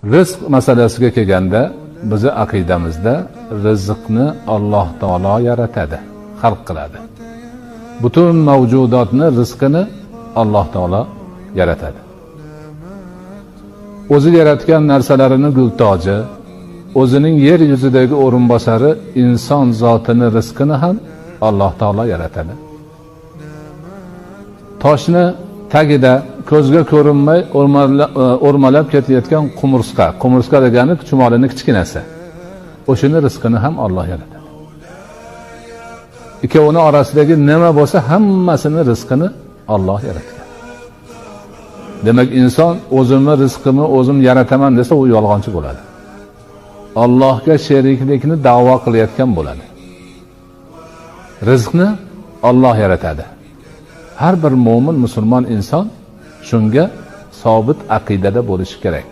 Rizq masalasiga kelganda bizi aqidamizda rizqni Alloh taolo yaratadi, xalq qiladi. Butun mavjudotni rizqini Alloh taolo yaratadi. O'zi yaratgan narsalarini gultoji, o'zining yer yuzidagi o'rinbosari inson zotini rizqini ham Alloh taolo yaratadi. Toshni tagida ko'zga ko'rinmay o'rmalab ketayotgan qumursqa, qumursqa degani chumolining kichkinasi. O'shini rizqini ham Alloh yaratadi. Ikkovini orasidagi nima bo'lsa hammasini rizqini Alloh yaratgan. Demak, inson o'zimni rizqimni o'zim yarataman desa, u yolg'onchi bo'ladi. Allohga sheriklikni da'vo qilayotgan bo'ladi. Rizqni Alloh yaratadi. Har bir mo'min musulmon inson shunga sobit aqidada bo'lishi kerak.